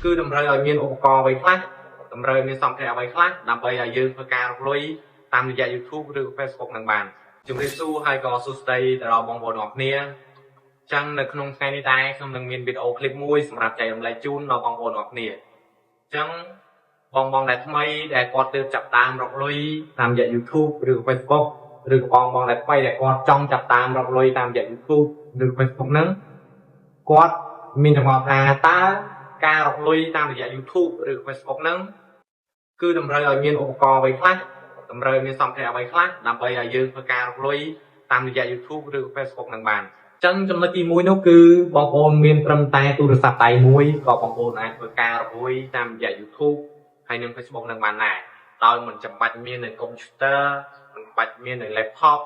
គឺតម្រូវឲ្យមានឧបករណ៍អ្វីខ្លះតម្រូវឲ្យមានសម្ភារៈអ្វីខ្លះដើម្បីឲ្យយើងធ្វើការរកលុយតាមរយៈ YouTube ឬ Facebook នឹងបានជម្រាបសួរហើយក៏សួស្តីទៅដល់បងប្អូនទាំងអស់គ្នាចឹងនៅក្នុងថ្ងៃនេះដែរខ្ញុំនឹងមានវីដេអូឃ្លីបមួយសម្រាប់ចែករំលែកជូនដល់បងប្អូនទាំងអស់គ្នាចឹងបងបងដែលថ្មីដែលគាត់ទើបចាប់តាមរកលុយតាមរយៈ YouTube ឬ Facebook ឬក៏បងបងដែលថ្មីដែលគាត់ចង់ចាប់តាមរកលុយតាមរយៈ YouTube ឬ Facebook ហ្នឹងគាត់មានចម្ងល់ថាតើការរកលុយតាមរយៈ YouTube ឬ Facebook ហ្នឹងគឺតម្រូវឲ្យមានឧបករណ៍អ្វីខ្លះតម្រូវឲ្យមានសម្ភារៈអ្វីខ្លះដើម្បីឲ្យយើងធ្វើការរកលុយតាមរយៈ YouTube ឬ Facebook ហ្នឹងបានអញ្ចឹងចំណុចទី1នោះគឺបងប្អូនមានត្រឹមតែទូរស័ព្ទដៃមួយក៏បងប្អូនអាចធ្វើការរកលុយតាមរយៈ YouTube ហើយនិង Facebook នឹងបានដែរដោយមិនចាំបាច់មាននៅ computer មិនបាច់មាននៅ laptop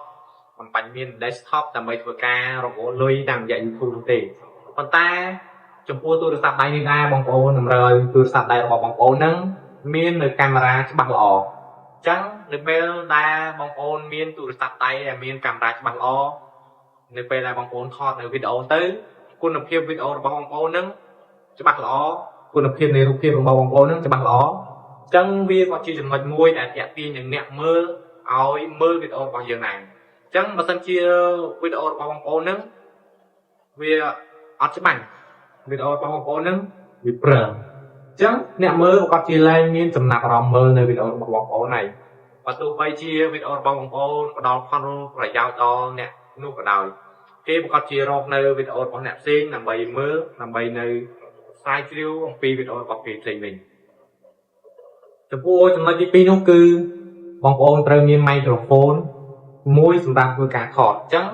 មិនបាច់មាន desktop ដើម្បីធ្វើការរកលុយតាមរយៈ YouTube នោះទេប៉ុន្តែចំពោះទូរស័ព្ទដៃនេះដែរបងប្អូនតម្រូវឲ្យទូរស័ព្ទដៃរបស់បងប្អូនហ្នឹងមាននៅកាមេរ៉ាច្បាស់ល្អអញ្ចឹងនៅពេលដែលបងប្អូនមានទូរស័ព្ទដៃដែលមានកាមេរ៉ាច្បាស់ល្អនៅពេលដែលបងប្អូនថតនៅវីដេអូទៅគុណភាពវីដេអូរបស់បងប្អូនហ្នឹងច្បាស់ល្អគុណភាពនៃរូបភាពរបស់បងប្អូនហ្នឹងច្បាស់ល្អអញ្ចឹងវាក៏ជាចំណុចមួយដែលទាក់ទាញនឹងអ្នកមើលឲ្យមើលវីដេអូរបស់យើងដែរអញ្ចឹងបើសិនជាវីដេអូរបស់បងប្អូនហ្នឹងវាអត់ច្បាស់វីដេអូរបស់បងប្អូនហ្នឹងវាព្រើអញ្ចឹងអ្នកមើលគាត់ជាលែងមានចំណាប់អារម្មណ៍មើលនៅវីដេអូរបស់បងប្អូនហើយបើទោះបីជាវីដេអូរបស់បងប្អូនផ្ដល់ផលប្រយោជន៍ដល់អ្នកនោះក៏ដោយគេប្រកាសជារកនៅវីដេអូរបស់អ្នកផ្សេងដើម្បីមើលដើម្បីនៅស្រាវជ្រាវអំពីវីដេអូរបស់គេផ្សេងវិញចំពោះចំណុចទី2នោះគឺបងប្អូនត្រូវមានមីក្រូហ្វូនមួយសម្រាប់ធ្វើការថតអញ្ចឹង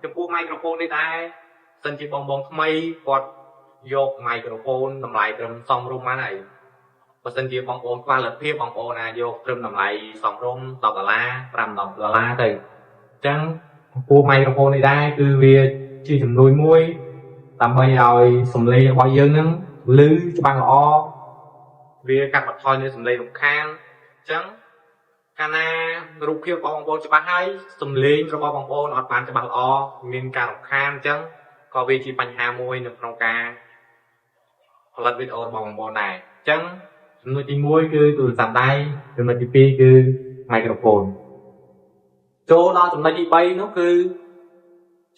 ចំពោះមីក្រូហ្វូននេះដែរសិនជាបងបងថ្មីគាត់យកមីក្រូហ្វូនតម្លៃត្រឹមសមរម្យបានហើយបើសិនជាបងប្អូនខ្វះលទ្ធភាពបងប្អូនអាចយកត្រឹមតម្លៃសមរម្យ10ដុល្លារ5 10ដុល្លារទៅអញ្ចឹងចំពោះមីក្រូហ្វូននេះដែរគឺវាជាជំនួយមួយដើម្បីឲ្យសំឡេងរបស់យើងនឹងឮច្បាស់ល្អវាកាត់បន្ថយនៅសំឡេងរំខានអញ្ចឹងកាលណារូបភាពរបស់បងប្អូនច្បាស់ហើយសំឡេងរបស់បងប្អូនអត់បានច្បាស់ល្អមានការរំខានអញ្ចឹងក៏វាជាបញ្ហាមួយនៅក្នុងការផលិតវីដេអូរបស់បងប្អូនដែរអញ្ចឹងចំណុចទី1គឺទូរស័ព្ទដៃចំណុចទី2គឺមីក្រូហ្វូនចូលដល់ចំណុចទី3នោះគឺ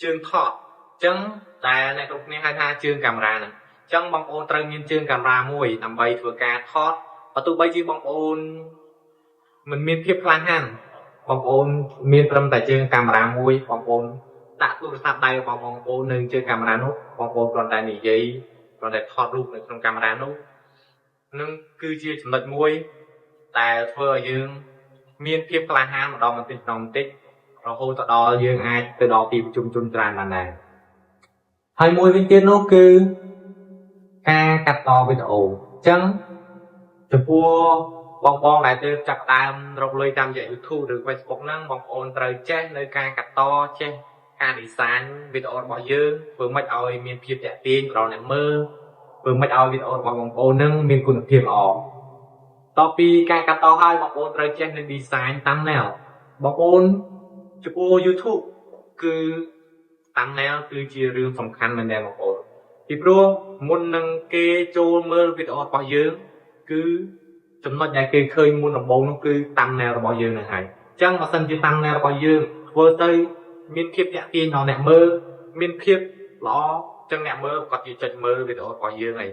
ជើងថតអញ្ចឹងតែអ្នកគ្រប់គ្នាហៅថាជើងកាមេរ៉ាហ្នឹងអញ្ចឹងបងប្អូនត្រូវមានជើងកាមេរ៉ាមួយដើម្បីធ្វើការថតបើទោះបីជាបងប្អូនមិនមានភាពក្លាហានបងប្អូនមានត្រឹមតែជើងកាមេរ៉ាមួយបងប្អូនដាក់ទូរស័ព្ទដៃរបស់បងប្អូននៅជើងកាមេរ៉ានោះបងប្អូនគ្រាន់តែនិយាយគ្រាន់តែថតរូបនៅក្នុងកាមេរ៉ានោះនឹងគឺជាចំណុចមួយដែលធ្វើឲ្យយើងមានភាពក្លាហានម្ដងបន្តិចម្ដងបន្តិចរហូតទៅដល់យើងអាចទៅដល់ទីប្រជុំជនច្រើនបានដែរហើយមួយវិញទៀតនោះគឺការកាត់តវីដេអូអញ្ចឹងចំពោះបងបងដែលទើបចាប់ដើមរកលុយតាមរយៈ YouTube ឬ Facebook ហ្នឹងបងប្អូនត្រូវចេះនៅការកាត់តចេះការ design វីដេអូរបស់យើងធ្វើម៉េចឲ្យមានភាពទាក់ទាញដល់អ្នកមើលធ្វើម៉េចឲ្យវីដេអូរបស់បងប្អូនហ្នឹងមានគុណភាពល្អតពីការកាត់តហើយបងប្អូនត្រូវចេះនៅ design thumbnail បងប្អូនចំពោះ YouTube គឺ thumbnail គឺជារឿងសំខាន់មែនទែនបងប្អូនពីព្រោះមុននឹងគេចូលមើលវីដេអូរបស់យើងគឺចំណុចដែលគេឃើញមុនដំបូងនោះគឺ thumbnail របស់យើងនឹងហើយអញ្ចឹងបើសិនជា thumbnail របស់យើងធ្វើទៅមានភាពទាក់ទាញដល់អ្នកមើលមានភាពល្អអញ្ចឹងអ្នកមើលគាត់ជាចុចមើលវីដេអូរបស់យើងហើយ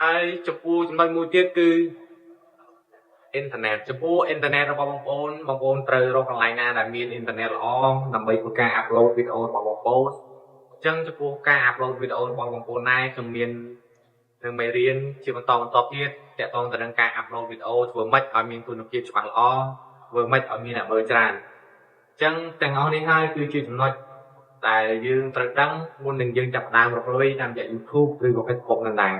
ហើយចំពោះចំណុចមួយទៀតគឺអ៊ីនធឺណិតចំពោះអ៊ីនធឺណិតរបស់បងប្អូនបងប្អូនត្រូវរកកន្លែងណាដែលមានអ៊ីនធឺណិតល្អដើម្បីធ្វើការ upload វីដេអូរបស់បងប្អូនអញ្ចឹងចំពោះការ upload វីដេអូរបស់បងប្អូនដែរខ្ញុំមាននឹងមេរៀនជាបន្តបន្តទៀតទាក់ទងទៅនឹងការ upload វីដេអូធ្វើម៉េចឲ្យមានគុណភាពច្បាស់ល្អធ្វើម៉េចឲ្យមានអ្នកមើលច្រើនអញ្ចឹងទាំងអស់នេះហើយគឺជាចំណុចដែលយើងត្រូវដឹងមុននឹងយើងចាប់ផ្ដើមរកលុយតាមរយៈ YouTube ឬក៏ Facebook នឹងដែរ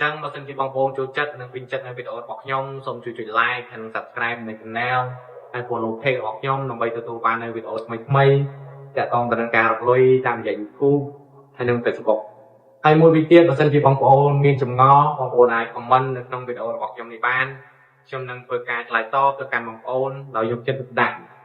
ចឹងបើសិនជាបងប្អូនចូលចិត្តនិងពេញចិត្តនៅវីដេអូរបស់ខ្ញុំសូមជួយចុច like ហើយនិង Subscribe នៅ Channel ហើយ Follow Page របស់ខ្ញុំដើម្បីទទួលបាននូវវីដេអូថ្មីៗទាក់ទងទៅនឹងការរកលុយតាមរយៈ YouTube ហើយនិង Facebook ហើយមួយវិញទៀតបើសិនជាបងប្អូនមានចម្ងល់បងប្អូនអាច comment នៅក្នុងវីដេអូរបស់ខ្ញុំនេះបានខ្ញុំនឹងធ្វើការឆ្លើយតបទៅកាន់បងប្អូនដោយយកចិត្តទុកដាក់។